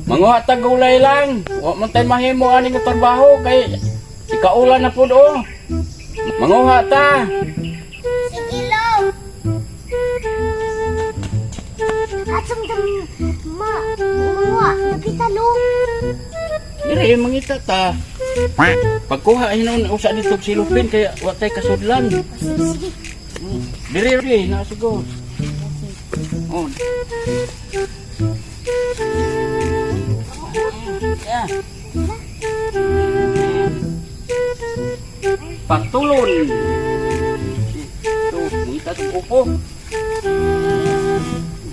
Manguha ta gulay lang. Wa man tay mahimo ani nga trabaho kay ikaulan na pud oh. Manguha ta. Sige, lo. Atsong dam ma manguha dapita, lo. Dire mangita ta. Pagkuha hinuon usa dito og silupin kay wa tay kasudlan. Sige, sige. Dire dire na siguro. Oh. Yeah. Patulon. Ito, mangita sa upo.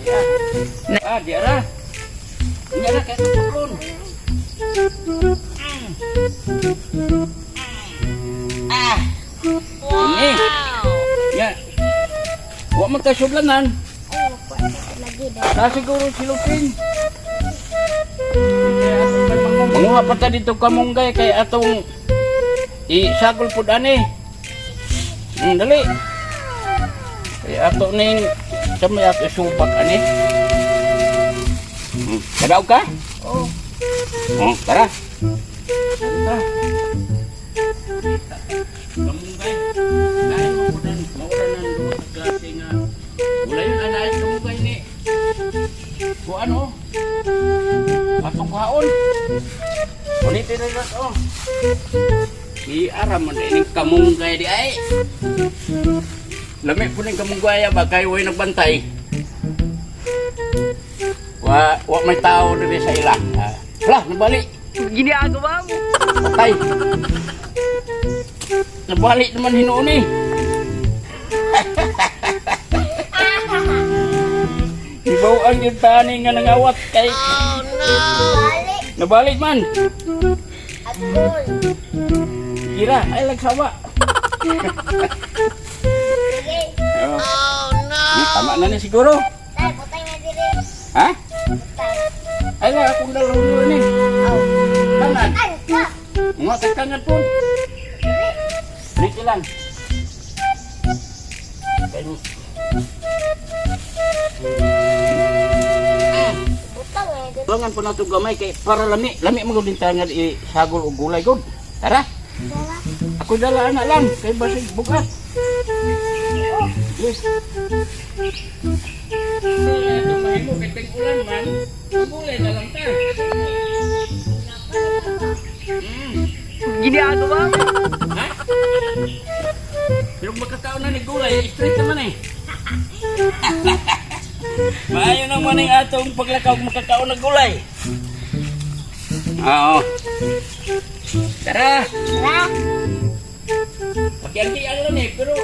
Yeah. Ah, di ara. Di ara kay patulon. Ah. Ini. Ya. Wa man kasudlanan. Ay, wa lagi daw. Na siguro silupin. Manguha pa ta dito kamunggay kay atong isagol pud ani. Dali. Kay ato ning sa may ato isubak ani. Kadaog ka? Oh. Oh, tara. Tara. Kamunggay. Dahil maulan, maulan ang duha ka klase nga. Gulayon ana ay kamunggay ni. Kuan oh. Atong kuhaon. Ulitin na lang oh. Iara man din kamunggay di ay. Lami po ning kamunggay ba kay way nagbantay. Wa wa may tao diri sa ila. Ah, hala, nabali. Ginagawa mo. Patay. Nabali naman hinuon eh. Ibaw ang gintani nga nangawat kay Balik. nabalik man. Agol. Kira ay lagsawa. Sige. Oh no. Tama na ni siguro. Tay, butay na dire. Ha? Butay. Ay la akong dalawang ni. Oh. Tangan. An ka. Mga tagtangan po. Dito lang. Butang na dire. Tuwangan po nato gamay kay para lami, lami mo gud tangan i sagol og gulay gud. Tara. Tara. Ako dala ana lang kay basig bugas. Yes. Ito mahimo kay ting ulan man. Gulay na lang ta. Ginagawa mo. Ha? Pero makakaon na ni gulay, straight naman eh. Maayo naman ang atong paglakaw makakaon ng gulay. Oo. Tara. Tara. Pakiangkian lang eh, pero